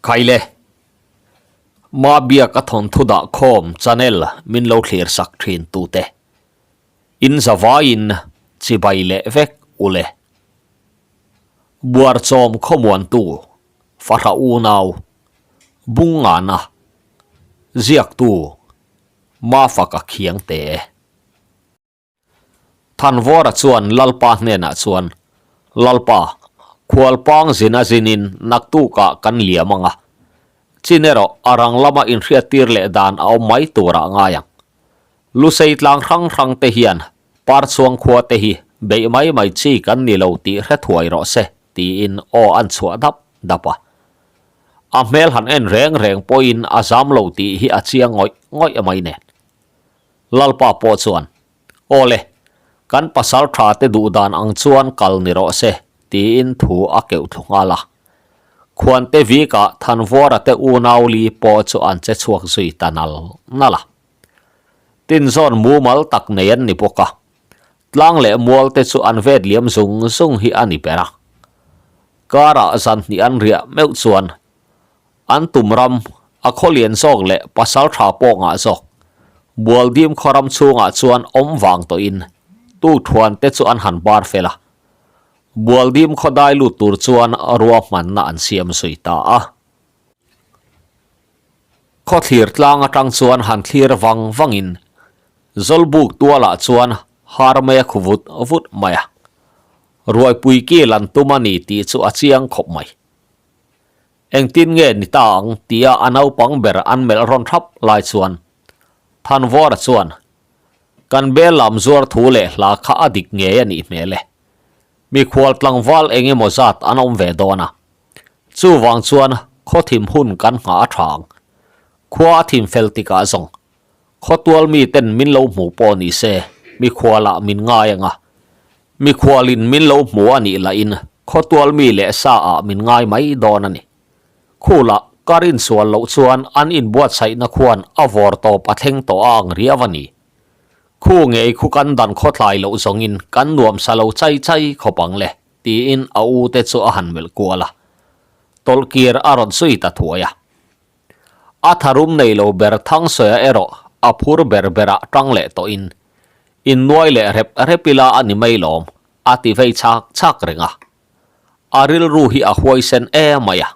Khaile, Mabiak a thawnthu dah khawm channel min lo thlir sak thin tute. In zavaiin chibai leh vek ule. Buarchawm khawmuantu Fahra unau Bungngana ziaktu Mafaka Khiangte. Thanvawra chuan Lalpa hnenah chuan, Lalpa, khualpang zin a zinin naktukah kan liam ang a, chin erawh a rang lama inhriattir leh dan a awm mai turah ngai ang. Lusei tlang hrang hrang te hian Parchhuang khua te hi beih mai mai chi kan ni lo tih hre thuai rawh se, tiin aw an chhuah dap dap a. A hmel han en reng reng pawhin a zam lo tih hi a chiang ngawih ngawih mai nen. Lalpa pawh chuan, Aw le, kan pasal tha te duh dan ang chuan kal ni rawh se, tiin thu a keuh thlu nghal a. Khuante Vika Thanvawra te unau li pawh chu an che chhuak zui ta nal nal a. Tinzawn mumal tak nei an ni bawk a, tlang leh mual te chu an vet liam zung zung hi a ni ber a. Karah zan hnih an riah meuh chuan An tum ram, a khaw lian zawk leh pasal tha pawh ngah zawk. Bualdim khaw ram chhungah chuan awm vang tawhin tu thuan te chu an han bar fel a. Bualdim khaw dai lut tur chuan ruahmanna an siam zui ta a. Khaw thlir tlang atang chuan han thlir vang vangin Zawlbuk tualah chuan har mai a khu vut vut mai a. Ruaipui kil an tum a ni tih chu a chiang khawp mai. Engtin nge ni ta ang tia a naupang ber an melh rawn thap lai chuan Thanvawra chuan, Kan bel lam zuar thu leh hla kha a dik ngei a nih hmel e. Mikhual tlangval eng emaw zat an awm ve dawn a. Chuvang chuan khaw thim hun kan nghah a tha ang. Khua a thim fel tikah zawng khawtual miten min lo hmu pawh ni se mikhualah min ngai ang a. Mikhualin min lo hmu a nih lahin khawtual mi leh sa ah min ngai mai dawn a ni. Khulah ka rinsual loh chuan an inbuatsaihna khuan a vawr tawp a thleng tawh a ang riau a ni. Khu ngei khu kan dan khawtlai loh zawngin kan nuam sa lo chai chai khawp ang le, tiin a u te chu a han melh kual a. Tawlhkir a rawn zui ta thuai a. A tharum nei lo ber Thangsawiah erawh a phur ber berah tang leh tawhin, Innuai leh rep rep ila a ni mai lawm, a ti vei chak chak reng a. A rilru hi a huaisen em mai a,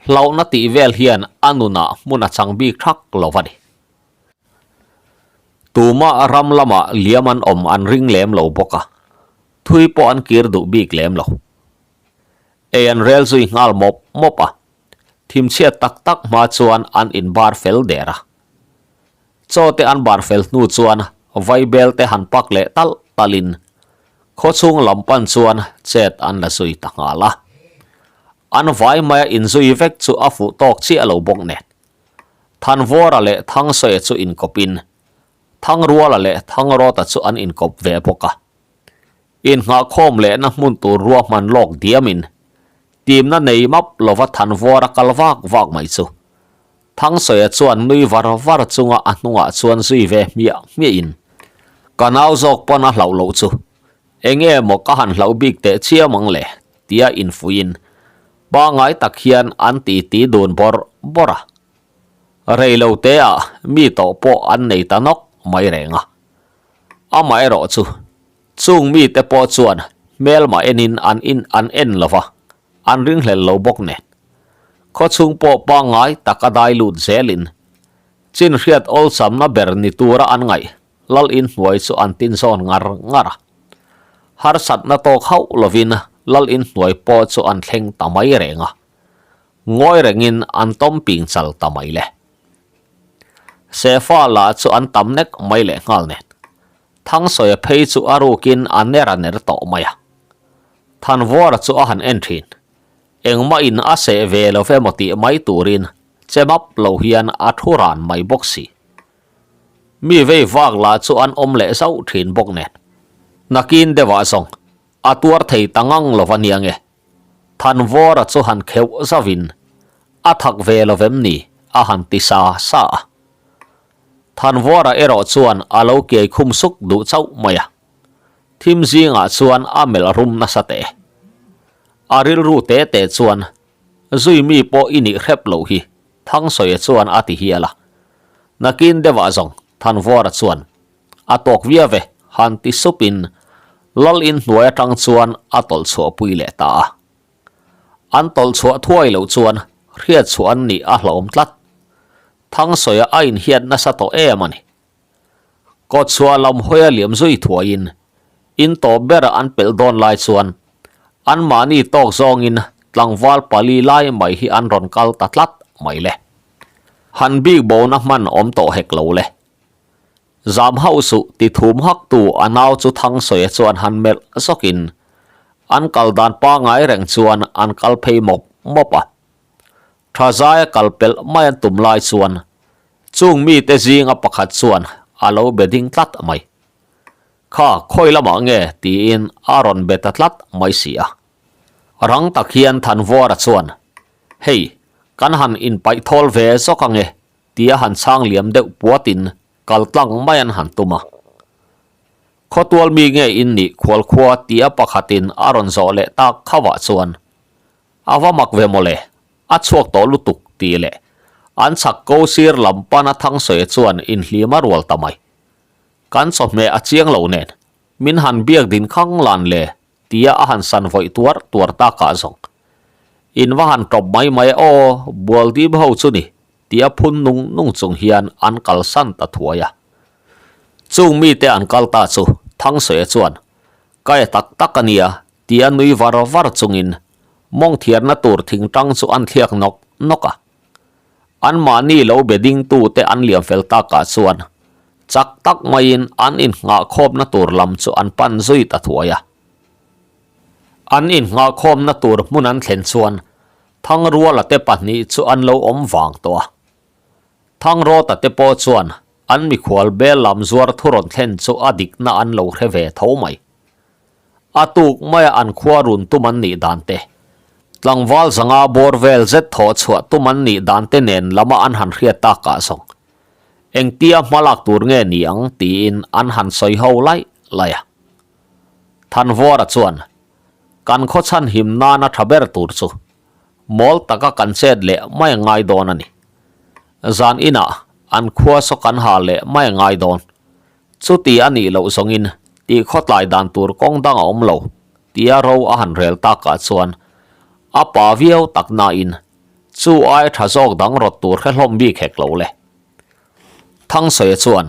hlauhna tih vel hian a nunah hmun a chang bik thak lo a ni. Tumah ram lamah liam an awm an ring lem lo bawk a, thui pawh an kir duh bik lem lo. Ei an rel zui nghal mawp mawp a, Thimchhiat tak tak hma chuan an inbar fel der a. Chaw te an bar fel hnu chuan vaibel te han pak leh talh talhin khawchhung lam pan chuan chet an la zui ta nghal a. An vai maia inzui vek chu a fuh tawk chiah lo bawk nen. Thanvawra leh Thangsawiah chu inkawpin Thangruala leh Thangrawta chu an inkawp ve bawk a. Inngahkhawm lehna hmun tur ruahman lawk diamin timna nei map lova thanvawr a kal vak vak mai chu. Thangsawiah chuan nui var var chunga a hnungah chuan zui ve hmiah hmiahin, Ka nau zawk pawn a hlauh loh chu enge maw ka han hlauh bik teh chiam ang le? tia infuihin pangai tak hian an titi dun bawrh bawrh a. Rei lo teah mi tawh pawh an nei ta nawk mai reng a. Amaherawh chu Chung mite pawh chuan hmelma enin an in an en lo va, an ringhlel lo bawk nen. Khawchhung pawh pangngai tak a dai lut zelin chin hriat awlsamna ber ni tura an ngaih lal inhnuai chu an tin zawn ngar ngar a. Harsatna tawk hauh lovin lal inhnuai pawh chu an thleng ta mai reng a, ngawi rengin an tawm ping chal ta mai le. Sefa lah chu an tam nek mai leh nghal nen. Thangsawi a phei chu a rukin a ner a ner tawh mai a. Thanvawra chu a han en thin. Engmah in a seh ve lo ve maw tih mai turin che map lo hian a thu ran mai bawk si. Mi vei vak lah chu an awm leh zauh thin bawk nen. Nakin deuhah zawng a tuar thei ta ngang lo va nia nge. Thanvawra chu han kheuh zauhin a thak ve lo vem ni a han ti sa sa a. Thanvawra erawh chuan a lo kiai khum suk duh chauh mai a. Thim zingah chuan a melh rum nasa teh. A rilru te te chuan, Zui mi pawh i nih hrep loh hi, Thangsawi chuan a ti hial a. Nakin deuhah zawng Thanvawra chuan a tawk viau e han ti supin Lal in hnuai atang chuan a tawlh chhuahpui leh ta a. An tawlh chhuah thuai loh chuan hriat chhuah an nih a hlauhawm tlat. Thangsawi a inhiat nasa tawh em a ni. Kawtchhuah lam hawia liam zui thuaiin in tawp bera an pelh dawn lai chuan anmahni tawk zawngin tlangval pali lai mai hi an rawn kal ta tlat mai le. Han bik bona hman awm tawh hek lo le. Zam hauh suh ti thum hak tu a nau chu Thangsawi chuan han melh zawkin an kal dan pangai reng chuan an kal phei mawp mawp a. Tha zaia kal pelh mai an tum lai chuan chung mite zinga pakhat chuan a lo be ding tlat mai. Kha khawi lamah nge tiin a rawn be ta tlat mai si a. Rang tak hian Thanvuara chuan, Hei, kan han inpaih thawl ve zawk ange tia han chhang liam deuh puatin kal tlang mai an han tum a. Khawtual mi nge in nih khualkhua tia pakhatin a rawn zawh leh tak khavah chuan A va mak ve mawle, a chhuak tawh lutuk tih leh an chhak ko sir lam pana Thangsawi chuan inhlim a rual ta mai. Kan chawhmeh a chiang lo nen, min han biak din khang lan le tia a han san vawih tuar tuar takah zawng. In va han tawp mai mai aw, bual dim ho chu ni tia phun nung nung chung hian an kalsan ta thuai a. Chung mite an kal ta chu Thangsawi chuan, Ka e tak tak a nia Tia nui var var chungin mawng thiarna tur thingtang chu an thliak nawk nawk a. Anmahni lo be dingtute an liam fel takah chuan chak tak maiin an innghahkhawmna tur lam chu an pan zui ta thuai a. An innghahkhawmna tur hmun an thlen chuan Thangruala te pahnih chu an lo awm vang tawh a. Thangrawta te pawh chuan an mikhual bel lam zuar thu rawn thlen chu a dikna an lo hre ve tho mai. A tuk maia an khua run tum an nih dan te, tlangval zanga bawr vel zet thawh chhuah tum an nih dan te nen lama an han hriat takah zawng engtia hmalak tur nge ni ang tiin an han sawi ho laih laih a. Thanvuara chuan, Kan khaw chhan him nana tha ber tur chu mawl taka kan chet leh mai a ngai dawn a ni. Zan inah an khua saw kan ha leh mai a ngai dawn. Chuti a nih loh zawngin tih khawtlai dan tur kawng dang a awm lo tia ro a han rel takah chuan a pa viau tak nain chu ai tha zawk dang rawt tur hre hlawm bik hek lo le. Thangsawi chuan,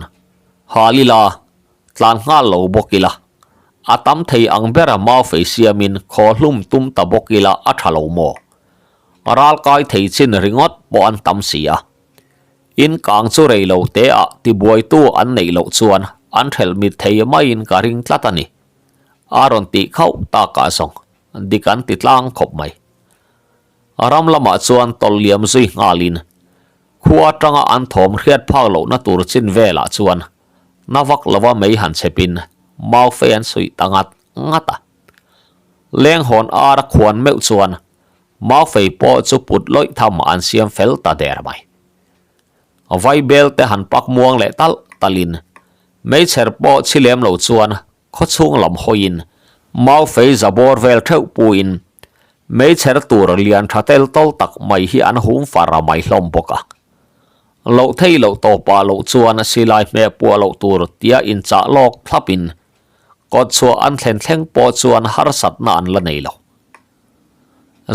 Hal ila, tlan nghal lo bawk ila, a tam thei ang bera mau fei siamin khaw hlum tum ta bawk ila a tha lo maw? Ral kai thei chin ringawt pawh an tam si a. In kang chu rei lo te ah tibuaitu an neih loh chuan an hrelh mit thei maiin ka ring tlat a ni. A rawn tih khauh takah zawng dik an ti tlang khawp mai. Ram lamah chuan tawlh liam zui nghalin khua atanga an thawm hriat phak lohna tur chin velah chuan na vak lova mei han chhepin mau fei an suih ta ngat ngat a. Lenghawn ar a khuan meuh chuan Maufei pawh chu put lawih tham an siam fel ta der mai. Vaibel te han pak muang leh talh talhin meichher pawh chhi lem lo chuan khawchhung lam hawiin Maufei zabawr vel theuh puin meichher tur lian tha tel tawl tak mai hi an hum far a mai hlawm bawk a. Loh thei loh tawpah loh chuan silai hmeh puah loh tur tia inchah lawk thlapin kawtchhuah an thlen thleng pawh chuan harsatna an la nei lo.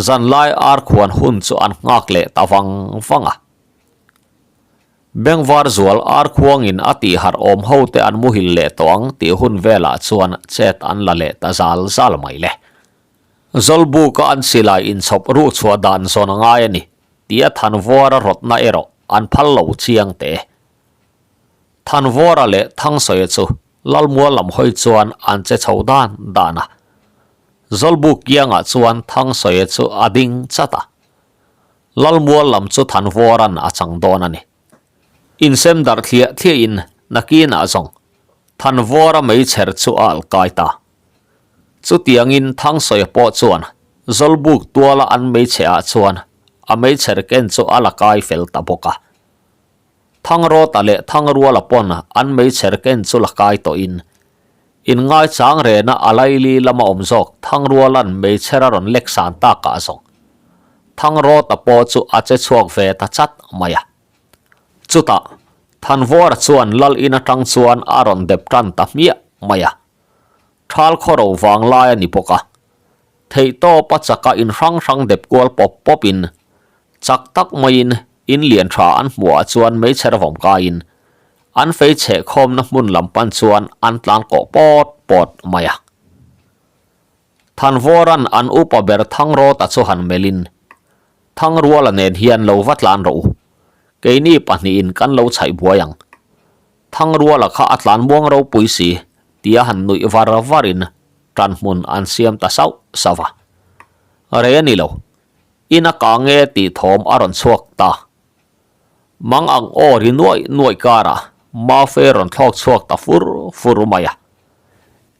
Zanlai arkhuan hun chu an nghak leh ta vang vang a. Bengvar zual arkhuangin a tih harh awm ho te an muhil leh tawh ang tih hun velah chuan chet an la leh ta zal zal mai le. Zawlbuka an silai inchhawp ruh chhuah dan zawn a ngai a ni tia Thanvuara rawtna erawh an phal lo chiang teh e. Thanvuara leh Thangsawi chu Lalmual lam hawi chuan an che chho dan dan a. Zawlbuk kiangah chuan Thangsawi chu a ding chat a. Lalmual lam chu Thanvuaran a chang dawn a ni. Insem darh thliah thliahin nakinah zawng Thanvuara meichher chu a alh kai ta. Chutiangin Thangsawi pawh chuan Zawlbuk tuala an meichhe ah chuan a meichher ken chu a la kai fel ta bawk a. Thangrawta leh Thangruala pawn an meichher ken chu la kai tawhin, inngaichang rena a laili lama awm zawk Thangruala'n meichher a rawn lek san takah zawng. Thangrawta pawh chu a che chhuak ve ta chat mai a. Chutah, Thanvawra chuan lal in atang chuan a rawn dep tan ta hmiah mai a. Thal khawro vang lai a ni bawk a. Theihtawp a chaka in hrang hrang dep kual pawp pawp in, chak tak maiin in lian tha an hmuh ah chuan meichher vawm kaiin an fei chheh khawmna hmun lam pan chuan an tlan kawh pawt pawt mai a. Thanvawran an upa ber Thangrawta chu han melhin, Thangruala nen hian lo va tlan rawh u, keini pahnihin kan lo chhaih buai ang. Thangruala kha a tlan muang ropui si tia han nuih var varin ṭanhmun an siam ta sauh sauh a. Rei a ni lo, in a kang e tih thawm a rawn chhuak ta. Mang ang aw ri nuaih nuaih karah Mafei rawn thlawk chhuak ta fur fur mai a.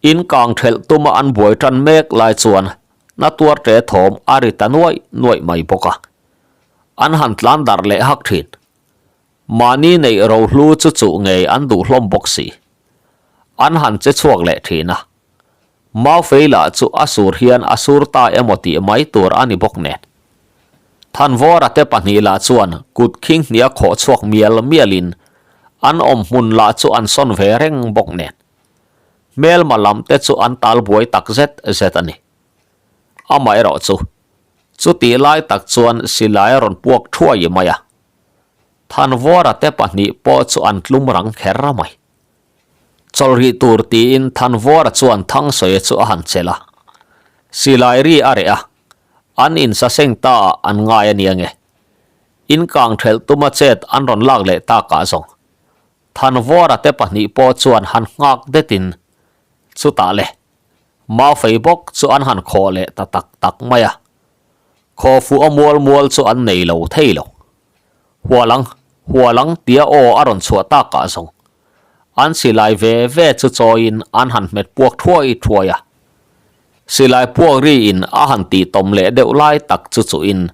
In kang ṭhelh tuma an buai ṭan mek lai chuan na tuar ṭe thawm a ri ta nuaih nuaih mai bawk a. An han tlan darh leh hak ṭhin. Mahni neih rohlu chu chuh ngei an duh hlawm bawk si. An han che chhuak leh thin a. Maufei lah chu a sur hian a sur ta emaw tih mai tur a ni bawk nen. Thanvawra te pahnih lah chuan kut khing hnia khawh chhuak mial mialin an awm hmun lah chu an sawn ve reng bawk nen. Hmelma lam te chu an tal buai tak zet zet a ni. Amaherawh chu, chutih lai tak chuan silai a rawn puak thuai mai a. Thanvawra te pahnih pawh chu an tlum rang kher mai. Chawlhrih tur tiin Thanvawra chuan Thangsawi chu a han chelh a. Silai ri a reh a, an insaseng ta ah an ngai a nia nge. In kang thelh tuma chet an rawn lak leh takah zawng. Thanvawra te pahnih pawh chuan han nghak detin chutah le Maufei bawk chu an han khawh leh ta tak tak mai a. Khaw fuh a mual mual chu an nei lo thei lo. Hualang, hualang tia aw a rawn chhuah takah zawng. An silai ve ve chu chawiin an han hmet puak thuai thuai a. Silai puak riin a han tih tawm leh deuh lai tak chu chuhin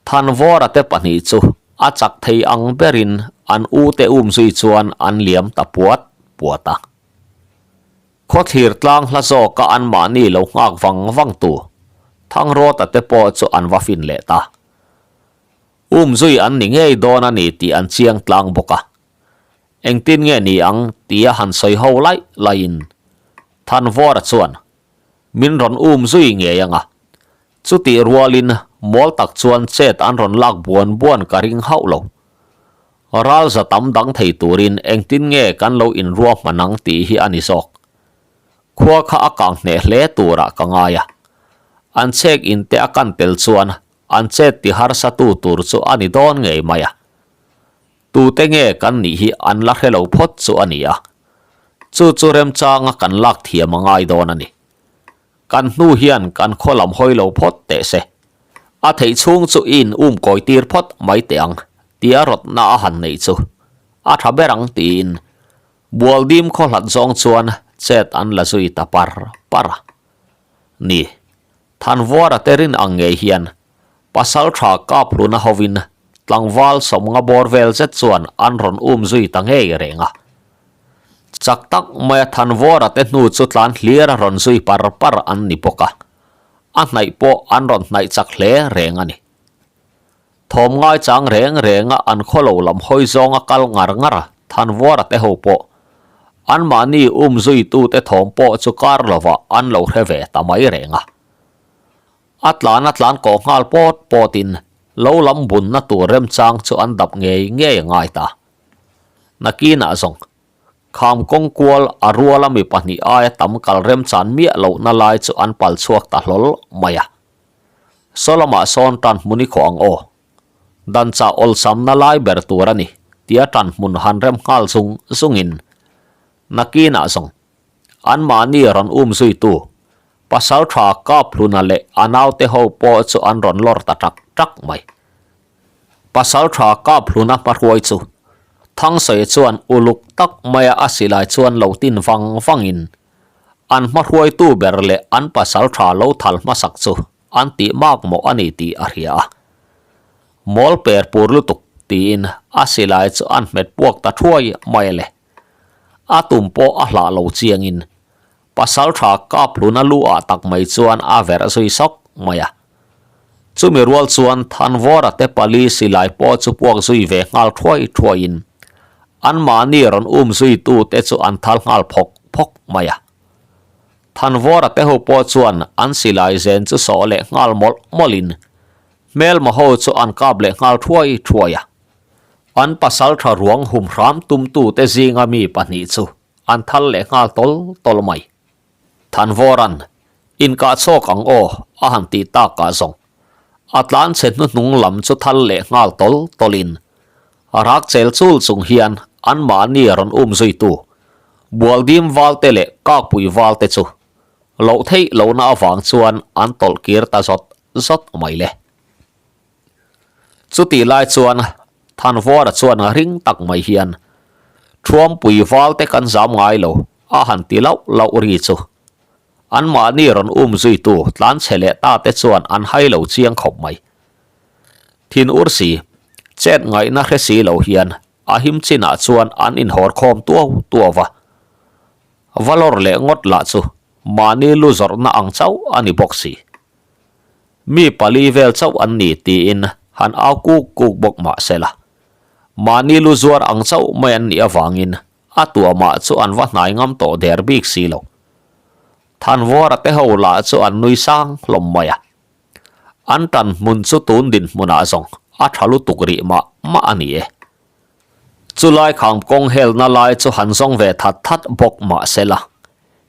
Thanvawra te pahnih chu a chak thei ang berin an ute um zui chuan an liam ta puat puat a. Khawthlir tlang hla zawka anmahni lo nghak vang vang tu Thangrawta te pawh chu an va fin leh ta. Um zui an ni ngei dawn a ni tih an chiang tlang bawk a. Engtin nge ni ang tia han sawi ho laih laihin Thanvawra chuan min rawn um zui ngei ang a. Chutih rualin mawl tak chuan chet an rawn lak buan buan ka ring hauh lo. Ral za tam dang thei turin engtin nge kan lo inruahman ang tih hi a ni zawk. Khua kha a kang hneh hle turah ka ngai a. An chek in te a kan tel chuan an chet ti harsa tu tur chu a ni dawn ngei mai a. Tute nge kan nih hi an la hre lo phawt chu a ni a. Chu chu remchanga kan lak thiam a ngai dawn a ni. Kan hnu hian kan khaw lam hawi lo phawt teh se. A theih chhung chu i in um kawi tir phawt mai teh ang tia rawtna a han neih chu a tha ber ang tiin Bualdim khaw hlat zawng chuan chet an la zui ta par par a. Ni, Thanvuara te rin ang ngei hian pasal tha kap hluna hovin tlangval sawmnga bawr vel zet chuan an rawn um zui ta ngei reng a. Chak tak maia Thanvawra te hnu chu tlan hlir a rawn zui par par an ni bawk a, a hnaih pawh an rawn hnaih chak hle reng a ni. Thawm ngaichang reng renga an khawlo lam hawi zawnga kal ngar ngar a Thanvawra te ho pawh anmahni um zuitute thawm pawh chu kar lovah an lo hre ve ta mai reng a. A tlan a tlan kawh nghal pawt pawtin lo lam bunna tur remchang chu an dap ngei ngei a ngai ta. Nakinah zawng, kham kawng kual a ruala mi pahnih aia tam kal remchan miah lohna lai chu an pal chhuak ta hlawl mai a. Saw lamah sawn tan hmun i khawh ang aw. Dan chah awlsamna lai ber tur a ni, tia tan hmun han rem nghal zung zungin nakinah zawng, anmahni rawn um zuitu Pasaltha Kaphluna leh a naute ho pawh chu an rawn lawr ta tak tak mai. Pasaltha Kaphluna hmahruai chu Thangsawi chuan uluk tak maia a silai chuan lo tin vang vangin an hmahruaitu ber leh an pasaltha lo thal hmasak chu an tih mak mawh a ni tih a hria a. Mawl per pur lutuk tiin a silai chu an hmet puak ta thuai mai le. A tum pawh a hlah lo chiangin Pasaltha Kaphluna lu ah tak mai chuan a verh zui sawk mai a. Chumi rual chuan Thanvawra te pali silai pawh chu puak zui ve nghal thuai thuaiin anmahni rawn um zuitute chu an thal nghal phawk phawk mai a. Thanvawra te ho pawh chuan an silai zen chu sawh leh nghal mawlh mawlhin hmelma ho chu an kap leh nghal thuai thuai a. An pasaltha ruang hum hram tumtute zinga mi pahnih chu an thal leh nghal tawl tawl mai. Thanvawra'n, Inkah chhawk ang aw, a han tih takah zawng. A tlanchhe hnuhnung lam chu thal leh nghal tawl tawlin, rak chel chul chung hian anmahni rawn um zuitu Bualdim valte leh Kakpui valte chu loh theih lohna avang chuan an tawlh kir ta zawt zawt mai le. Chutih lai chuan Thanvawra chuan ring tak mai hian, Thuampui valte kan zam ngai lo, a han ti lauh lauh ri chu. Anmahni rawn um zuitu tlanchhe leh ta te chuan an hai lo chiang khawp mai. Thin ur si, chet ngaihna hre si lo hian a him chinah chuan an inhawr khawm tuau tuau va. Valor leh ngawt lah chu mahni lu zawrhna ang chauh a ni bawk si. Mi pali vel chauh an ni tiin han au kuk kuk bawk mah se la, mahni lu zuar ang chauh mai an nih avangin a tuamah chu an va hnai ngam tawh der bik si lo. Thanvawra te ho lah chu an nui sang hlawm mai a. An tan hmun chu tun dinhmunah zawng a tha lutuk rih mah mah a ni e. Chulai khang kawng helna lai chu han zawng ve that that bawk mah se la,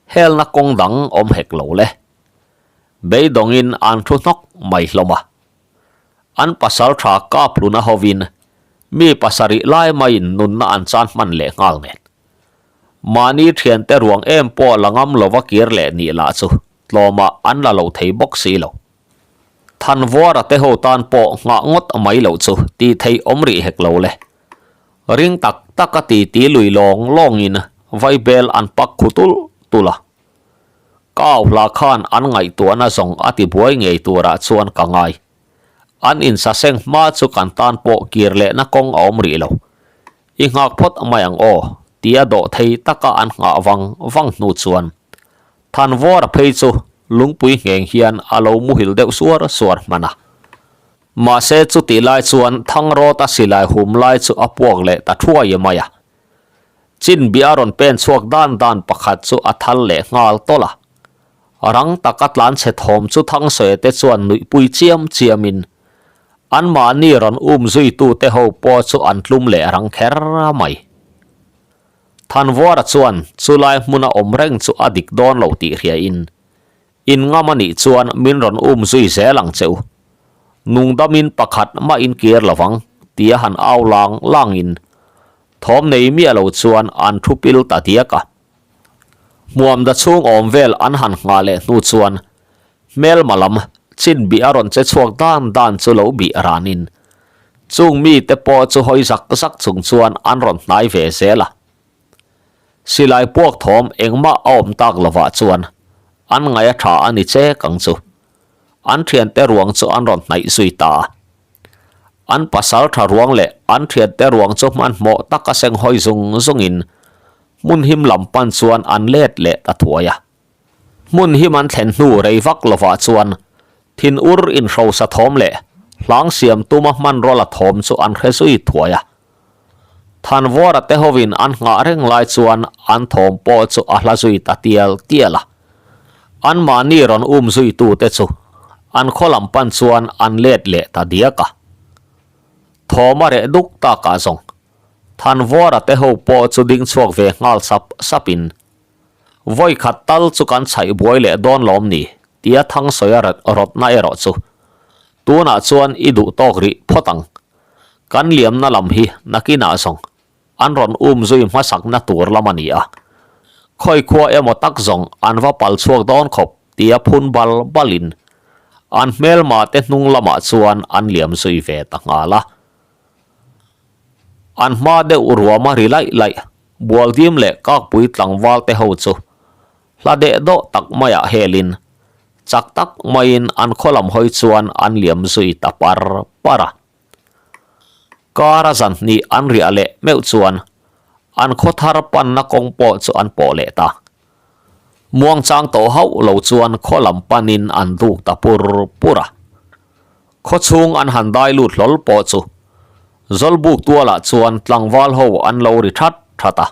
helna kawng dang awm hek lo le. Beidawngin an thu hnawk mai hlawm a. An pasal tha kap hluna hovin mi pasarih lai maiin nunna an chan hman leh nghal nen. Mahni thiante ruang em pawh la ngam lova kir leh nih lah chu tlawmah an la lo thei bawk si lo. Thanvuara te ho tan pawh nghah ngawt mai loh chu tih theih awm rih hek lo le. Ring tak tak a ti ti lui lawng lawngin vaibel an pak khu tulh tulh a. Ka au hla khan an ngaihtuahna zawng a ti buai ngei turah chuan ka ngai. An insaseng hma chu kan tan pawh kir lehna kawng a awm rih lo. I nghak phawt mai ang aw, tia dawh thei taka an nghah vang vang hnu chuan Thanvawra phei chu lungpui ngheng hian a lo muhil deuh suar suar hman a. Mahse chutih lai chuan Thangrawta silai hum lai chu a puak leh ta thuai mai a. Chinbi a rawn pen chhuak dan dan pakhat chu a thal leh nghal tawlh a. Rang taka tlanchhe thawm chu Thangsawi te chuan nuihpui chiam chiamin anmahni rawn um zuitute ho pawh chu an tlum leh rang kher mai. Thanvuara chuan chulai hmuna awm reng chu a dik dawn lo tih hriain In ngam a nih chuan min rawn um zui zel ang che u. Nungdamin pakhat mah in kir lo vang, tia han au lang langin thawm nei miah lo chuan an thu pil ta diak a. Hmuam da chhung awm vel an han nghah leh hnu chuan hmelma lam chin bih a rawn che chhuak dan dan chu lo bih ranin chung mite pawh chu hawi zak zak chung chuan an rawn hnai ve zel a. Silai puak thawm engmah a awm tak lovah chuan an ngaih a tha a ni chek ang chu. An thiante ruang chu an rawn hnaih zui ta a. An pasal tha ruang leh an thiante ruang chu hmanhmawh taka seng hawi zung zungin hmun him lam pan chuan an let leh ta thuai a. Hmun him an thlen hnu rei vak lovah chuan thin ur inhrosa thawm leh hlang siam tuma hmanraw la thawm chu an hre zui thuai a. Thanvawra te hovin an nghah reng lai chuan an thawm pawh chu a hla zui ta tial tial a. Anmahni rawn um zuitute chu an khaw lam pan chuan an let leh ta diak a. Thawm a reh duk takah zawng Thanvawra te ho pawh chu ding chhuak ve nghal sap sapin Vawi khat tal chu kan chhaih buai leh dawn lawm ni? tia Thangsawi a rawtna erawh chu tunah chuan i duh tawk rih phawt ang. Kan liamna lam hi nakinah zawng an rawn um zui hmasakna tur lam a ni a. Khawi khua emaw tak zawng an va pal chhuak dawn khawp tia phun bal balin an hmelma te hnung lamah chuan an liam zui ve ta nghal a. An hma deuh ruama ri laih laih Bualdim leh Kakpui tlangval te ho chu hla deh dawh tak maiah helin chak tak maiin an khaw lam hawi chuan an liam zui ta par par a. Kar a zan hnih an riah leh meuh chuan an khaw thar panna kawng pawh chu an pawh leh ta. Muangchang tawh hauh lo chuan khaw lam panin an duk ta pur pur a. Khawchhung an han dai lut hlawl pawh chu Zawlbuk tualah chuan tlangval ho an lo ri that that a.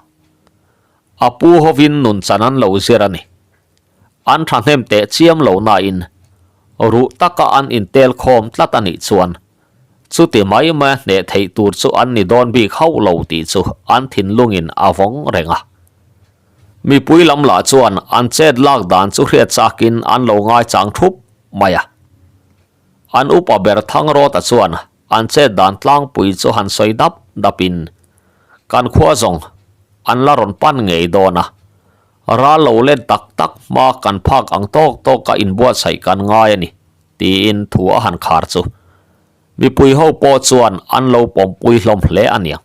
A pu hovin nun chan an lo zir a ni. An thahnem teh chiam lo nain ruh taka an intel khawm tlat a nih chuan chuti mai maia hneh theih tur chu an ni dawn bik hauh lo tih chu an thinlungin a vawng reng a. Mipui lam lah chuan an chet lak dan chu hriat chakin an lo ngaichang thup mai a. An upa ber Thangrawta chuan an chet dan tlangpui chu han sawi dap dapin, Kan khua zawng an la rawn pan ngei dawn a, ral lo let tak tak hma kan phak ang tawk tawk a inbuatsaih kan ngai a ni, tiin thu a han khar chu. Mipui ho pawh chuan an lo pawmpui hlawm hle a niang,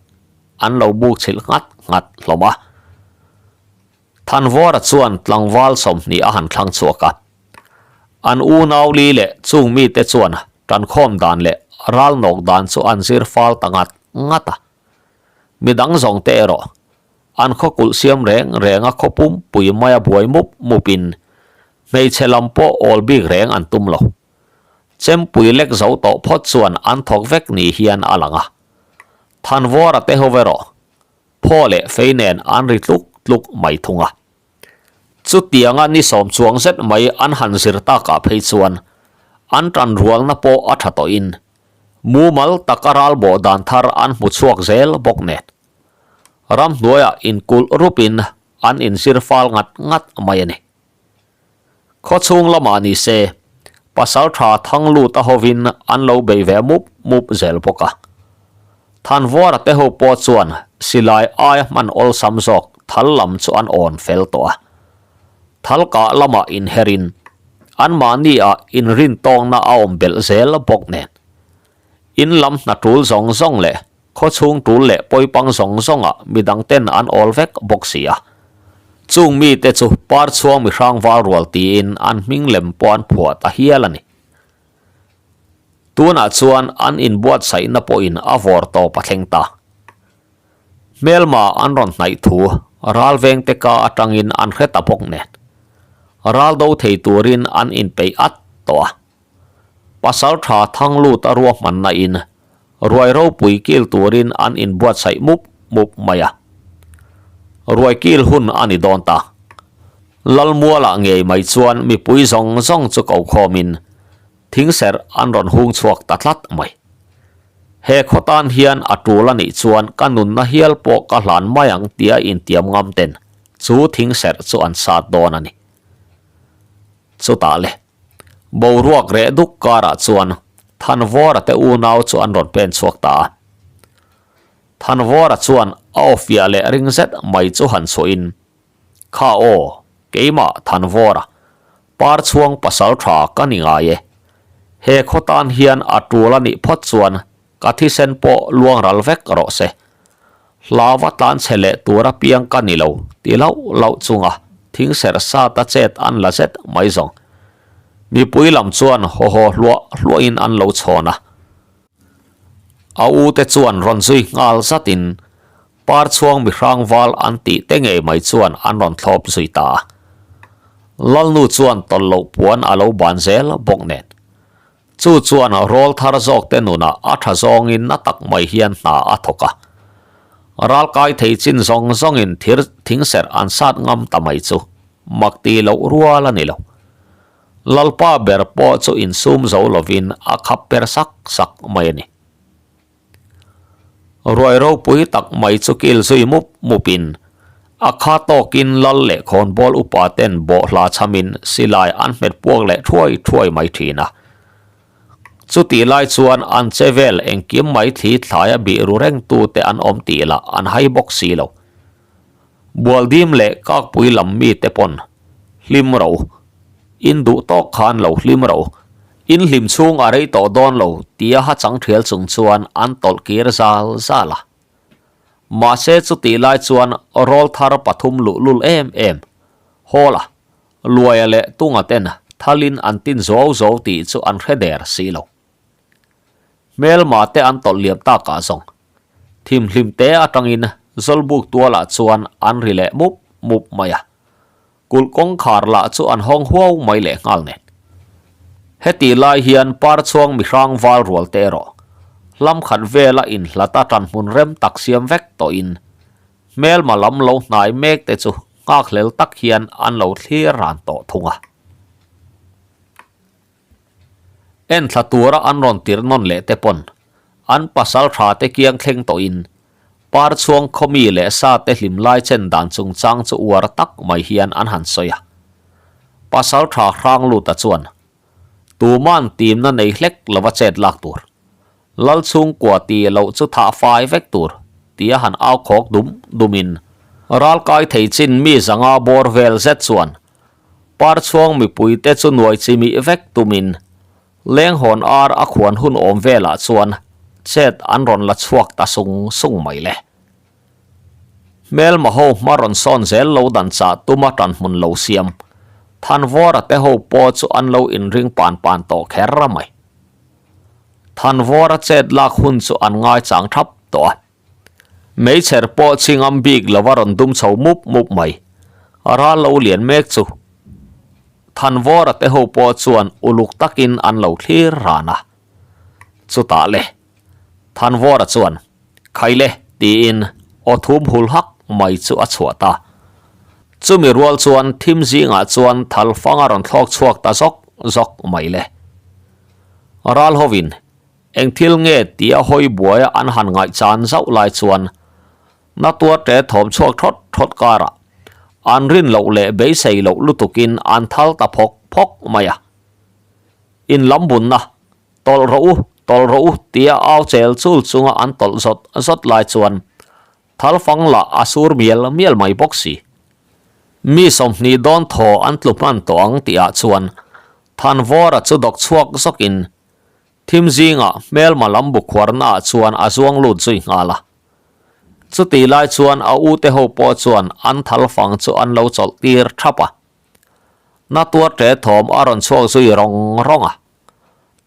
an lo buk chhilh nghat nghat hlawm a. Thanvawra chuan tlangval 20 a han thlang chhuak a. An unau li leh chung mite chuan tankhawm dan leh ral nawk dan chu an zir fal ta ngat ngat a. Midang zawng te erawh an khaw kulh siam reng reng a khaw pumpui maia buai mup mupin hmeichhe lam pawh awl bik reng an tum lo. Chempui lek zo tawh phawt chuan an thawk vek ni hian a lang a. Thanvawra te ho erawh phaw leh fei nen an ri tluk tluk mai thung a. Chutianga ni sawm chuang zet mai an han zir takah phei chuan an tanrualna pawh a tha tawhin mumal taka ralbawh dan thar an hmu chhuak zel bawk nen. Ramhnuaiah inkulh rupin an inzir fal ngat ngat mai a ni. Khawchhung lamah ni se, Pasaltha Thangluta hovin an lo bei ve mup mup zel bawk a. Thanvuara te ho pawh chuan silai aia hman awlsam zawk thal lam chu an awn fel tawh a. Thal kah lamah inherin anmahni ah inrintawngna a awm belh zel bawk nen. In lam hna tul zawng zawng leh Khawchhung tul leh pawipang zawng zawngah midang ten an awl vek bawk si a. Chung mite chu Parchhuang mihrang val rual tiin an hming lem pawh an phuah ta hial a ni. Tunah chuan an inbuatsaihna pawhin a vawr tawp a thleng ta. Hmelma an rawn hnaih thu ralvengte ka atangin an hre ta bawk nen. Ral do thei turin an inpeih at tawh a. Pasaltha Thanglut a ruahmanna in ruai ropui kil turin an inbuatsaih mup mup mai a. Ruai kil hun a ni dawn ta. Lalmualah ngei mai chuan mipui zawng zawng chu ko khawmin thingserh an rawn hung chhuak ta tlat mai. He khaw tan hian a tul a nih chuan ka nunna hial pawh ka hlan mai ang tia intiam ngam ten chu thingserh chu an sat dawn a ni. Chutah le. Boruak reh duk karah chuan Thanvawra te unau chu an rawn pen chhuak ta a. Thanvawra chuan a aw fiah leh ring zet mai chu han chhuahin, Kha aw, keimah Thanvawra, Parchhuang pasal tha ka ni ngai e. He khaw tan hian a tul a nih phawt chuan Ka thisen pawh luang ral vek rawh se. Hlauva tlan chhe leh tur apiang ka ni lo ti lauh lauh chunga thing serh sat a chet an la zet mai zawng. Mipui lam chuan haw haw hluah hluahin an lo chhawn a. A u te chuan rawn zui nghal zatin Parchhuang mihrang val an tih te ngei mai chuan an rawn thlawp zui ta a. Lalnu chuan tawlh loh puan a lo ban zel bawk nen. Chu chuan rawl thar zawkte nunah a tha zawngin na tak mai hian hna a thawk a. Ralkai thei chin zawng zawngin thir thingserh an sat ngam ta mai chu mak ti loh rual a ni lo. Lalpa ber pawh chu insum zo lovin a khap per sak sak mai a ni. Ruai ropui tak mai chu kil zui mup mupin a kha tawkin lal leh khawnbawl upa ten bawhhla chhamin silai an hmet puak leh thuai thuai mai thin a. Chutih lai chuan an che vel engkim mai thli thlaia bih ru reng tute an awm tih lah an hai bawk si lo. Bualdim leh kakpui lam mite pawn hlim ro. In duh tawk khan lo hlim ro. In hlim chhung a rei tawh dawn lo tia ha chang thial chung chuan an tawlh kir zal zal a. Mahse chutih lai chuan rawl thar pathum luhlul em em, Hawla, Luaia leh Tunga ten thalin an tin zuau zuau tih chu an hre der si lo. Hmelma te an tawlh liam takah zawng thimhlim te atangin Zawlbuk tualah chuan an ri leh mup mup mai a. Kulh kawngkhar lah chu an hawng huau mai leh nghal nen. Hetih lai hian Parchhuang mihrang val rual te erawh hlam khat vela inhlata ṭanhmun rem tak siam vek tawhin hmelma lam lo hnai mek te chu nghakhlel tak hian an lo thlir ran tawh thung a. Enthla tura an rawn tirh nawn leh te pawn an pasal tha te kiang thleng tawhin Parchhuang khawmi leh sa te hlim lai chen dan chungchang chu uar tak mai hian an han sawi a. Pasal tha hrang luta chuan tuman timna nei hlek lova chet lak tur, Lal chhungkua tih loh chu thah fai vek tur tia han au khawk dum dumin ralkai thei chin mi zanga bawr vel zet chuan Parchhuang mipuite chu nuai chimih vek tumin Lenghawn ar a khuan hun awm velah chuan chet an rawn la chhuak ta sung sung mai le. Hmelma ho hma rawn sawn zel lo dan chah tuma tanhmun lo siam Thanvawra te ho pawh chu an lo inring pan pan tawh kher mai. Thanvawra chet lak hun chu an ngaichang thap tawh a. Meichher pawh chhingam bik lova rawn dum chho mup mup mai. Ral lo lian mek chu. Thanvawra te ho pawh chuan uluk takin an lo thlir ran a. Chutah le. Thanvawra chuan, Khaile tiin aw thum hul hak mai chu a chhuah ta. Chumi rual chuan thim zingah chuan thal fang a rawn thlawk chhuak ta zawk zawk mai le. Ral hovin Eng thil nge tia hawi buaia an han ngaihchan zauh lai chuan na tuar ṭe thawm chhuak thawt thawt karah an rin loh leh beisei loh lutukin an thal ta phawk phawk mai a. In lam bunna, Tawlh rawh u, tawlh rawh u tia au chel chul chunga an tawlh zawt zawt lai chuan thal fang lah a sur mial mial mai bawk si. Mi 20 dawn thaw an tlu hman tawh ang tihah chuan Thanvawra chu dawk chhuak zawkin Thim zingah hmelma lam bu khuarnaah chuan a zuang lut zui nghal a. Chutih lai chuan a ute ho pawh chuan an thal fang chu an lo chawlh tir thap a. Na tuar ṭe thawm a rawn chhuak zui rawng rawng a.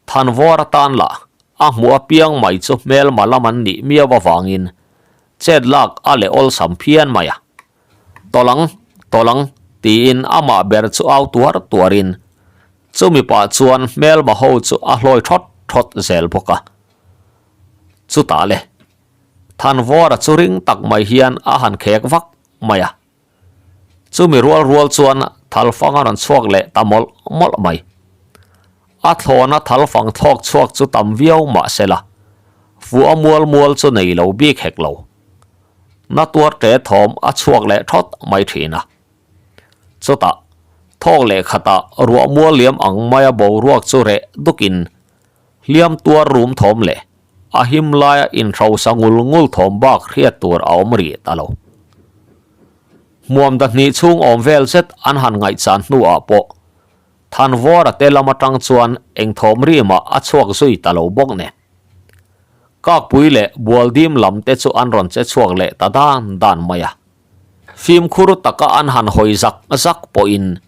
Thanvawr atan lah a hmuh apiang mai chu hmelma lam an nih miau avangin chet lak a leh awlsam phian mai a. Tawlang, tawlang tiin amah ber chu au tuar tuarin Chumi pah chuan hmelma ho chu a hlawi thawt thawt zel bawk a. Chutah le, Thanvawra chu ring tak mai hian a han khek vak mai a. Chumi rual rual chuan thalfang a rawn chhuak leh ta mawlh mawlh mai. A thlawna thalfang thlawk chhuak chu tam viau mah se la, fuh a mual mual chu nei lo bik hek lo. Na tuar ṭe thawm a chhuak leh thawt mai ṭhin a. Chutah, thawk leh khatah ruah mual liam ang maia boruak chu reh dukin hliam tuar rum thawm leh a him laia inhrosa ngul ngul thawm bak hriat tur a awm rih ta lo. Hmuam dahnih chhung awm vel zet an han ngaihchan hnuah pawh Thanvawra te lam atang chuan eng thawm rimah a chhuak zui ta lo bawk nen. Kakpui leh Bualdim lam te chu an rawn che chhuak leh ta dan dan mai a. Fimkhur taka an han hawi zak zak pawhin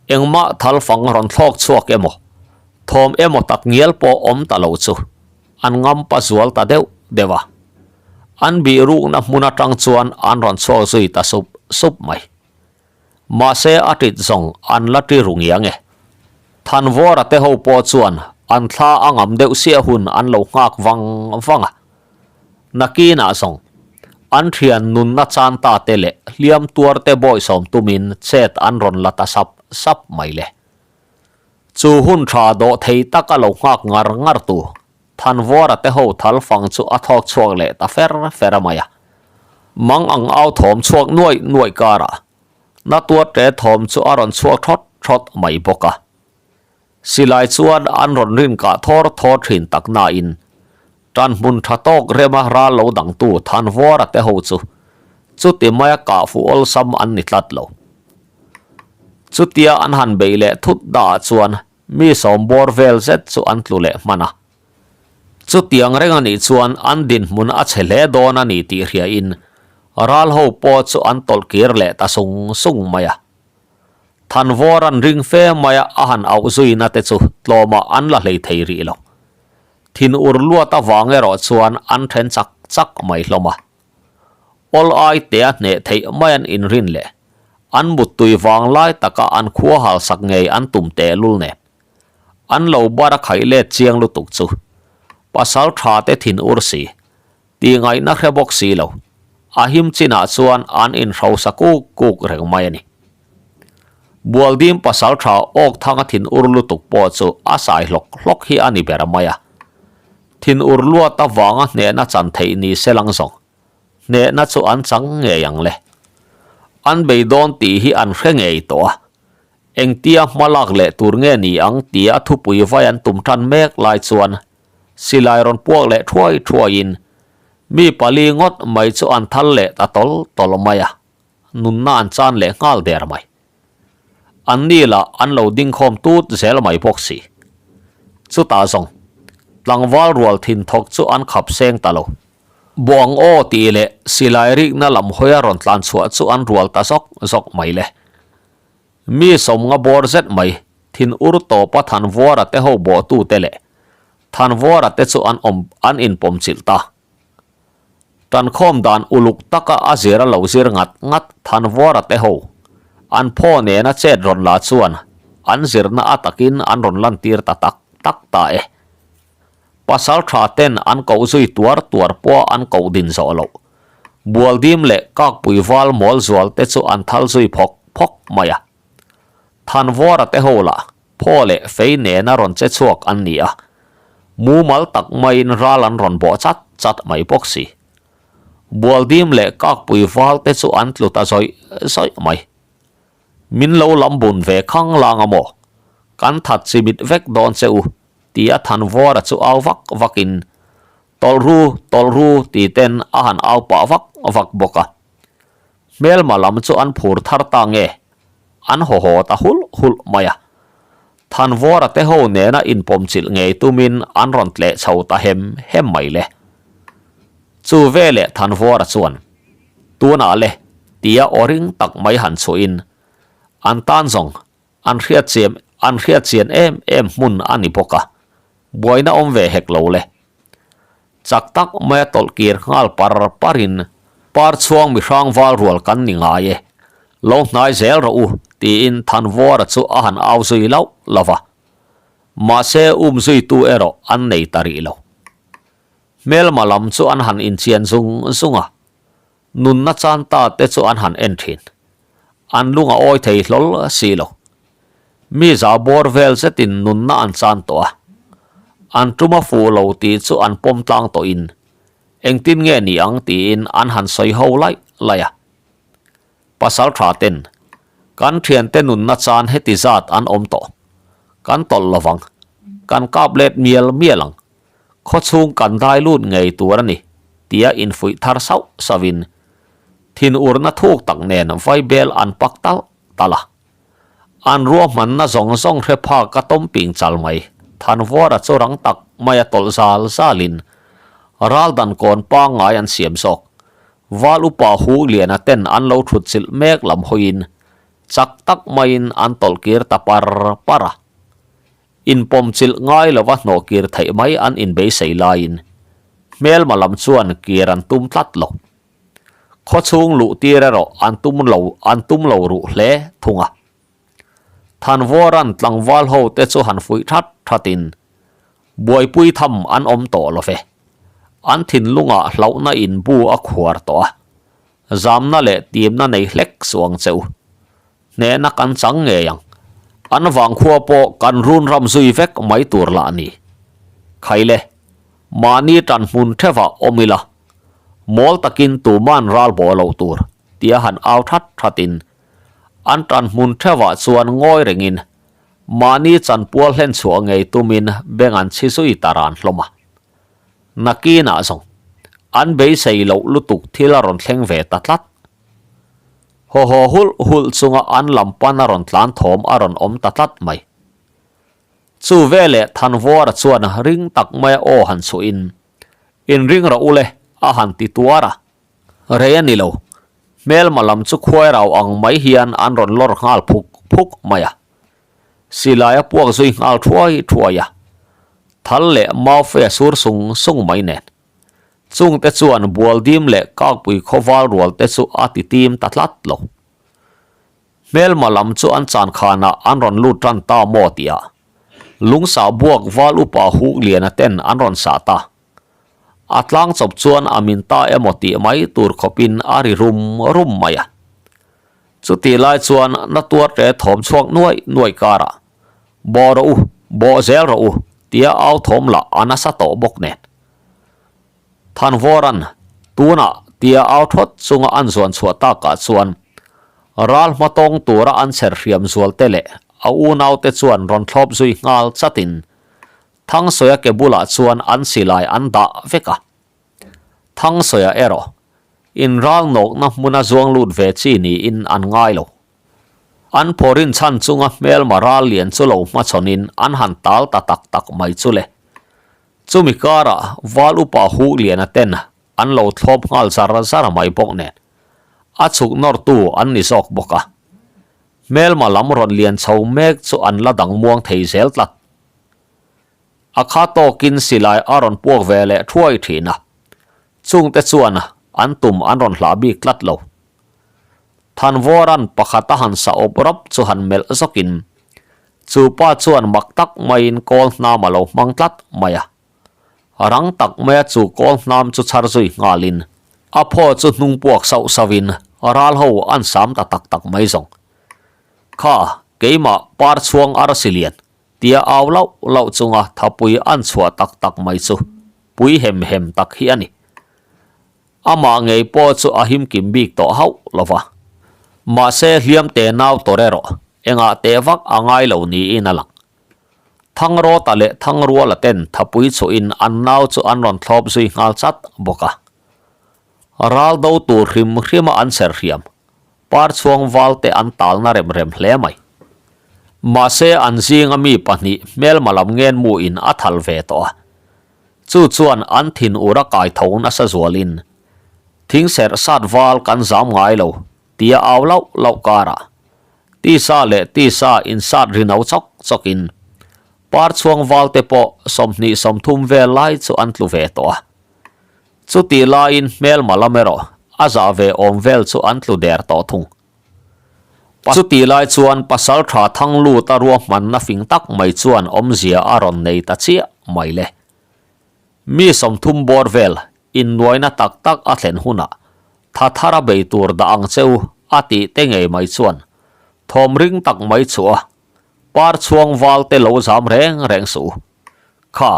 engmah thal fang rawn thlawk chhuak emaw, thawm emaw tak ngial pawh awm ta lo chu an ngampa zual ta deuh deuh a. An bih rukna hmun atang chuan an rawn chhuak zui ta sup sup mai. Mahse a tit zawng an la ti ru ngiang e. Thanvawra te ho pawh chuan an thla a ngam deuh siah hun an lo nghak vang vang a. Nakinah zawng an thian nunna chan ta te leh hliam tuar te bawisawm tumin chet an rawn la ta sap sap mai le. Chu hun tha dawh thei tak a lo nghak ngar ngar tu Thanvawra te ho thal fang chu a thawk chhuak leh ta fer fer a mai a. Mang ang au thawm chhuak nuaih nuaih karah na tuar ṭe thawm chu a rawn chhuak thawt thawt mai bawk a. Silai chuan an rawn rin kah thawr thawr thin tak nain ṭanhmun ṭha tawk rema ral lo dangtu Thanvawra te ho chu chuti maia kah fuh awlsam an ni tlat lo. Chutia an han beih leh thut daah chuan Mi sawm bawr vel zet chu an tlu leh hman a. Chutiang reng a nih chuan an dinhmun a chhe hle dawn a ni tih hriain ral ho pawh chu an tawlh kir leh ta sung sung mai a. Thanvawr an ring fe mai a a han auh zuina te chu tlawmah an la hlei thei rih lo. Thin ur luat avang erawh chuan an then chak chak mai hlawm a. Awl ai tea hneh theih mai an inrin leh an muttui vang lai taka an khua hal sak ngei an tum tehlul nen. An lo bar a khaih let chiang lutuk chu pasal tha te thin ur si, tih ngaihna hre bawk si lo, a him chinah chuan an inhrosa kuk kuk reng mai a ni. Bualdim pasal tha awk thanga thin ur lutuk pawh chu a sai hlawk hlawk hi a ni ber mai a. Thin ur luat avanga hnehna chan theih ni se lang zawng, hnehna chu an chang ngei ang le. An bei dawn tih hi an hre ngei tawh a, engtia hma lak leh tur nge ni ang tia thupui vai an tum tan mek lai chuan silai rawn puak leh thuai thuaiin mi pali ngawt mai chu an thal leh ta tawl tawl mai a, nunna an chan leh nghal der mai. An ni lah an lo ding khawm tut zel mai bawk si. Chutah zawng, tlangval rual thin thawk chu an khap seng ta lo. Buang aw tih leh silai rikna lam hawia rawn tlan chhuah chu an rual ta zawk zawk mai le. Mi sawmnga bawr zet mai, thin ur tawpa Thanvuara te ho bawhtute leh Thanvuara te chu an awm an inpawm chilh ta. Tankhawm dan uluk taka a zir a lo zir ngat ngat Thanvuara te ho an phaw nena chet rawn la chuan an zirna a takin an rawn lantir ta tak tak ta e. Pasal tha ten an koh zui tuar tuar pawh an koh din zawh loh. Bualdim leh Kakpui val mawl zual te chu an thal zui phawk phawk mai a. Thanvawra te ho lah phaw leh fei nena rawn che chhuak an ni a, mumal tak maiin ral an rawn bawh chat chat mai bawk si. Bualdim leh Kakpui val te chu an tlu ta zawih zawih mai. Min lo lam bun ve khang lang a maw? Kan that chimit vek dawn che u, tia Thanvawra chu au vak vakin, Tawlh ru, tawlh ru, ti ten a han au pah vak vak bawk a. Hmelma lam chu an phur thar ta nge? An haw haw ta hulh hulh mai a. Thanvawra te ho nena inpawm chilh ngei tumin an rawn tleh chho ta hem hem mai le. Chu veleh Thanvawra chuan, Tunah le, tia aw ring tak mai han chhuahin, an tan zawng an hriat chiam an hriat chian em em hmun a ni bawk a, buaina awm ve hek lo le. Chak tak maia tawlh kir nghal par parin, Par chhuang mihrang val rual kan ni ngai e, lo hnai zel rawh u, tiin Thanvawra chu a han au zui lauh lauh va. Mahse um zuitu erawh an nei ta rih lo. Hmelma lam chu an han inchian zung zung a, nunna chan ta te chu an han en thin. An lung a awi thei hlawl si lo. Mi za bawr vel zetin nunna an chan tawh a, an tum a fuh lo tih chu an pawm tlang tawhin engtin nge ni ang tiin an han sawi ho laih laih a. Pasal tha ten, Kan thiante nunna chan heti zat an awm tawh. Kan tawlh lovang. Kan kap let mial mial ang. Khawchhung kan dai lut ngei tur a ni, tia infuih thar sauh sauhin thinurna thuk tak nen vaibel an pak talh talh a. An ruahmanna zawng zawng hre phak a tawm ping chal mai. Thanvawra chu rang tak mai a tawlh zal zalin ral dan kawn pangngai an siam zawk. Val upa hu liana ten an lo thut chilh mek lam hawiin chak tak maiin an tawlh kir ta par par a. Inpawm chilh ngai lova hnawh kir theih mai an inbeisei laiin hmelma lam chuan kir an tum tlat lo. Khawchhung luh tir erawh an tum lo an tum lo ruh hle thung a. Thanvawran tlangval ho te chu han fuih that thatin buaipui tham an awm tawh lo ve. An thinlungah hlauhna in bu a khuar tawh a, zamna leh timna nei hlek suang che u. Hnehna kan chang ngei ang. An vangkhua pawh kan run ram zui vek mai tur lah a ni. Khaile, mahni tan hmun thevah awm ila, mawl takin tuman ral bawh loh tur tia han au that thatin an tan hmun thevah chuan ngawi rengin mahni chanpual hlen chhuah ngei tumin beng an chhi zui ta ran hlawm a. Nakinah zawng, an beisei loh lutuk thil a rawn thleng ve ta tlat. Haw haw hulh hulh chunga an lam pan a rawn tlan thawm a rawn awm ta tlat mai. Chu veleh Thanvawra chuan ring tak maia aw han chhuahin, Inring rawh u le, a han ti tuar a. Rei a ni lo, hmelma lam chu khuai rau ang mai hian an rawn lawr nghal phuk phuk mai a. Silai a puak zui nghal thuai thuai a, thal leh maufei a sur sung sung mai nen. Chungte chuan Bualdim leh Kakpui khawval rual te chu a ti tim ta tlat lo. Hmelma lam chu an chan khanah an rawn lut tan ta maw tih ah. Lungsah buak val upa Hukliana ten an rawn sah ta. A tlang chawp chuan a min ta emaw tih mai tur khawpin a ri rum rum mai a. Chutih lai chuan na tuar hle thawm chhuak nuai nuai karah, Bawh rawh u, bawh zel rawh u, tia au thawm lah a nasa tawh bawk nen. Thanvawran, tunah tia au thawt chunga an zuan chhuah takah chuan ral hmatawng tura an chher hriam zual te leh a unaute chuan rawn thlawp zui nghal chatin Thangsawiha ke bulah chuan an silai an dah vek a. Thangsawiha erawh inral nawkna hmuna zuang lut ve chi niin an ngai lo. An phawrin chhan chunga hmelma ral lian chu lo hmachhawnin an han tal ta tak tak mai chu le. Chumi karah Val Upa Huhliana ten an lo thlawp nghal zar zar mai bawk nen a chhuk nawrtu an ni zawk bawk a. Hmelma lam rawn lian chho mek chu an la dang muang thei zel tlat. A kha tawkin silai a rawn puak ve leh thuai thin a, chungte chuan an tum an rawn hlah bik tlat lo. Thanvawran pakhat a han sa awp rawp chu han melh zawkin chu pa chuan mak tak maiin kawl hnam a lo hmang tlat mai a. Rang tak maia chu kawl hnam chu chhar zui nghalin a phaw chu hnung puak sauh sauhin ral ho an sam ta tak tak mai zawng. Kha, keimah par chhuang arsi lian tia au lauh lauh chunga thapui an chhuah tak tak mai chu pui hem hem tak hi a ni. Amah ngei pawh chu a him kim bik tawh hauh lo va. Mahse hliam te nau tawr erawh engah teh vak a ngai lo niin a lang. Thangrawta leh Thangruala ten thapui chhuahin an nau chu an rawn thlawp zui nghal chat bawk a. Ral do tur hrim hrima an ser hriam. Par chhuang val te an talna rem rem hle mai. Mahse an zinga mi pahnih hmelma lam ngen mu in a thal ve tawh a. Chu chuan an thin ur a kai tho nasa zualin, Thing serh sat val kan zam ngai lo, tia au lauh lauh karah tisa leh tisa insat ri no chawk chawkin par chhuang val te pawh 20 30 vel lai chu an tlu ve tawh a. Chutih laiin hmelma lam erawh a zah ve awm vel chu an tlu der tawh thung. Chutih lai chuan pasal tha thang lut a ruahmanna fing tak mai chuan awmzia a rawn nei ta chiah mai le. Mi 30 bawr vel innuaina tak tak a thlen hunah tha thara bei tur dah ang che u a tih te ngei mai chuan thawm ring tak mai chu a par chhuang val te lo zam reng reng suh u. Kha,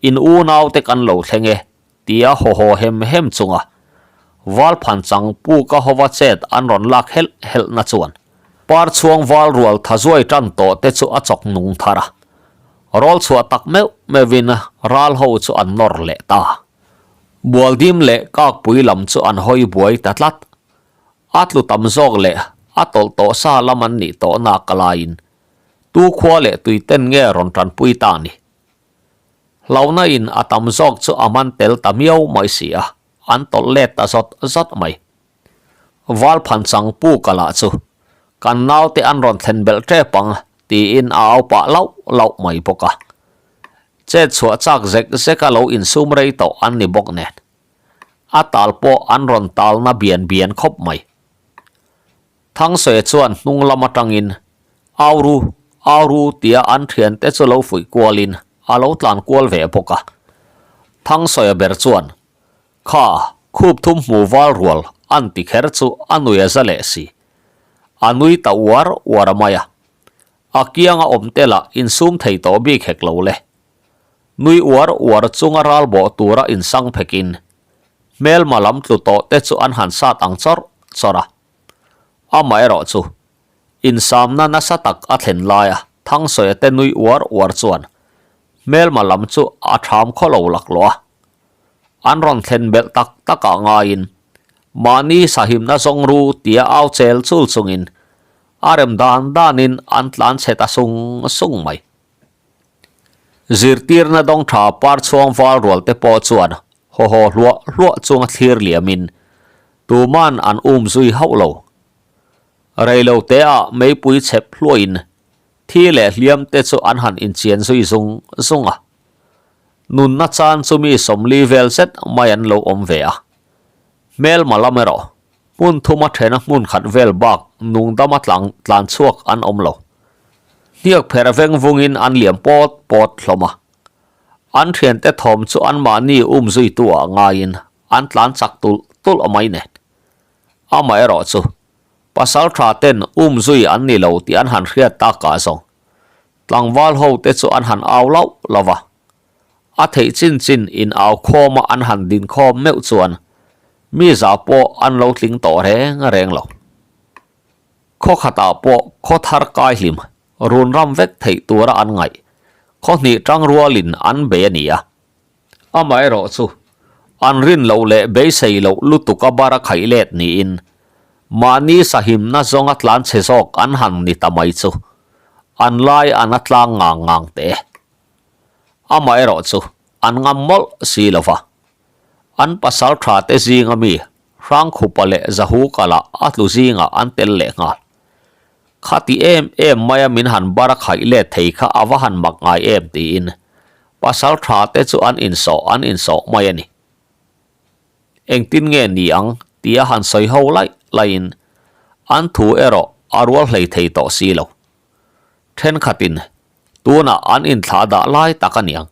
in unaute kan lo thleng e tia haw haw hem hem chunga Valphan chang puka hova chet an rawn lak helh helh na chuan par chhuang val rual tha zuai tan tawh te chu a chawk nung thar a. Rawl chhuah tak meuh meuhin ral ho chu an nawr leh ta. Bualdim leh kakpui lam chu an hawi buai ta tlat. A tlu tam zawk leh a tawlh tawh sa lam an nih tawh nak alaiin tu khua leh tui ten nge rawn tanpui ta ni. Hlauhna in a tam zawk chu a man tel ta miau mai si a, an tawlh let ta zawt zawt mai. Valphan chang pu ka lah chu kan naute an rawn thlen belh tep ang tiin a au pah lauh lauh mai bawk a. Chet chhuah chak zek zek a lo insum rei tawh an ni bawk nen. A tal pawh an rawn talna bian bian khawp mai. Thangsawi chuan hnung lam atangin Au ru, au ru tia an thiante chu lo fuih kualin a lo tlan kual ve bawk a. Thangsawi ber chuan, Kha, khup thum hmu val rual an ti kher chu a nui a za leh si. A nui ta uar uar a mai a. A kianga awm te lah insum thei tawh bik hek lo le. Nui uar uar chunga ral bawh tura insang phekin hmelma lam tlu tawh te chu an han sat ang chawrh chawrh a. Amaherawh chu insamna nasa tak a thlen laia Thangsawi te nui uar uar chuan hmelma lam chu a tham khaw lo laklawh a. An rawn thlen belh tak takah ngaiin mahni sahimna zawng ru tia au chel chul chungin a rem dan danin an tlan chhe ta sung sung mai. Zirtirna dawng tha par chhuang val rual te pawh chuan haw haw hluah hluah chunga thlir liamin tuman an um zui hauh lo. Reilo te ah meipui chhep hluahin thi leh hliam te chu an han inchian zui zung zung a. Nunna chan chu mi 40 vel zet mai an lo awm ve a. Hmelma lam erawh hmun thuma thena hmun khat vel bak nungdama tlang tlan chhuak an awm lo. Hniak pherh veng vungin an liam pawt pawt hlawm a. An thiante thawm chu anmahni um zuitu ah ngaiin an tlan chak tulh tulh mai nen. Amaherawh chu pasal tha ten um zui an ni lo tih an han hriat takah zawng tlangval ho te chu an han au lauh lauh a. A theih chin chin in au khawm a an han din khawm meuh chuan mi za pawh an lo tling tawh reng reng lo. Khaw khatah pawh khaw thar kai hlim run ram vek theih tura an ngaih khaw hnih tang rualin an bei a ni a. Amaherawh chu an rin loh leh beisei loh lutuk a bara khaih let niin mahni sahimna zawnga tlan chhe zawk an han ni ta mai chu an lai an a tlang ngang ngang teh e. Amaherawh chu an ngam mawlh si lo va, an pasal tha te zinga mi Hrangkhupa leh Zahuka lah a tlu zingah an tel leh nghal. Khati em em maia min han bar a khaih let thei kha a va han mak ngai em tiin pasal tha te chu an insawh an insawh mai a ni. Engtin nge ni ang tia han sawi ho laih laihin an thu erawh a rual hlei thei tawh si lo. Thenkhatin Tunah an inthlah dah lai tak a niang.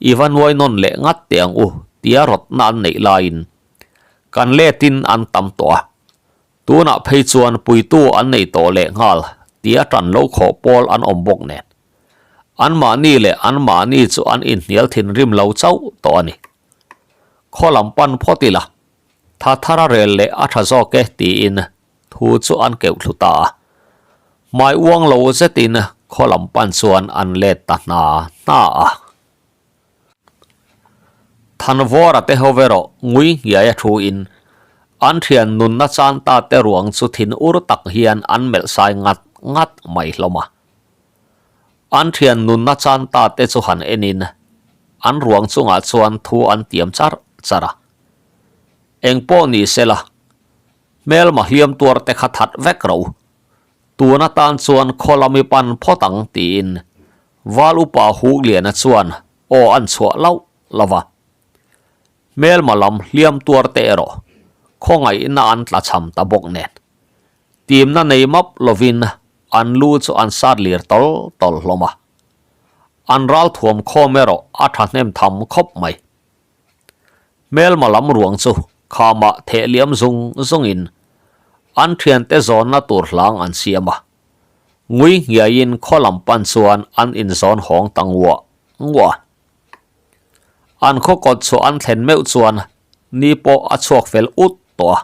I va nuai nawn leh ngat teh ang u tia rawtna an neih laiin kan letin an tam tawh a. Tunah phei chuan puitu an nei tawh leh nghal tia tan lo khawh pawl an awm bawk nen. Anmahni leh anmahni chu an inhnial thinrim lo chauh tawh a ni. Khaw lam pan phawt ila, tha thar a rel leh a tha zawk e tiin Thu chu an keuh thlu ta a, hmai uang lo zetin khaw lam pan chuan an let ta hna hna a. Thanvawra te ho erawh ngui nghiai a thu in an thian nunna chan ta te ruang chu thin ur tak hian an melh sai ngat ngat mai hlawm a. An thian nunna chan ta te chu han en in an ruang chungah chuan thu an tiam char char a. Engpawh ni sela Hmelma hliam tuar te kha that vek ro. Tun atan chuan khaw lam i pan phawt ang tiin Val upa Hukliana chuan aw an chhuah lauh lauh a. Hmelma lam hliam tuar te erawh khawngaihna an tla cham ta bawk nen. Timna nei map lovin an lu chu an sat lir tawl tawl hlawm a. An ral thuam khawm erawh a thahnem tham khawp mai. Hmelma lam ruang chu khamah theh liam zung zungin an thiante zawnna tur hlang an siam a, ngui nghiaiin khaw lam pan chuan an inzawn hawng ta nguah nguah a. An khaw kawt chu an thlen meuh chuan ni pawh a chhuak fel ut tawh a,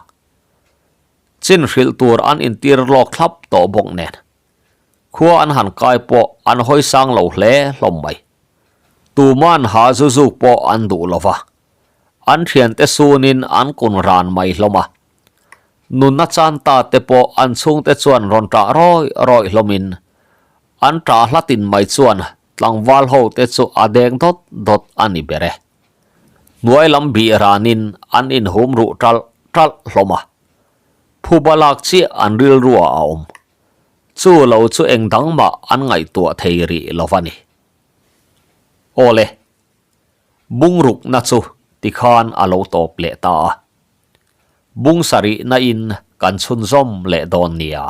chin hrilh tur an intir lawk thlap tawh bawk nen khua an han kai pawh an hawi sang lo hle hlawm mai. Tuman ha zu zuk pawh an duh lo va, an thiante sunin an kun ran mai hlawm a. Nunna chan ta te pawh an chhungte chuan rawn ṭah rawih rawih hlawmin an ṭah hlatin mai chuan tlangval ho te chu a deng dawt dawt a ni ber e. Hnuai lam bih ranin an inhum ruh ṭalh ṭalh hlawm a, phuba lak chiah an rilruah a awm. Chu lo chu eng dang mah an ngaihtuah thei rih lo va ni. Awle, bungrukna chu tikhan a lo tawp leh ta a. Bung sarihna in kan chhunzawm leh dawn nia.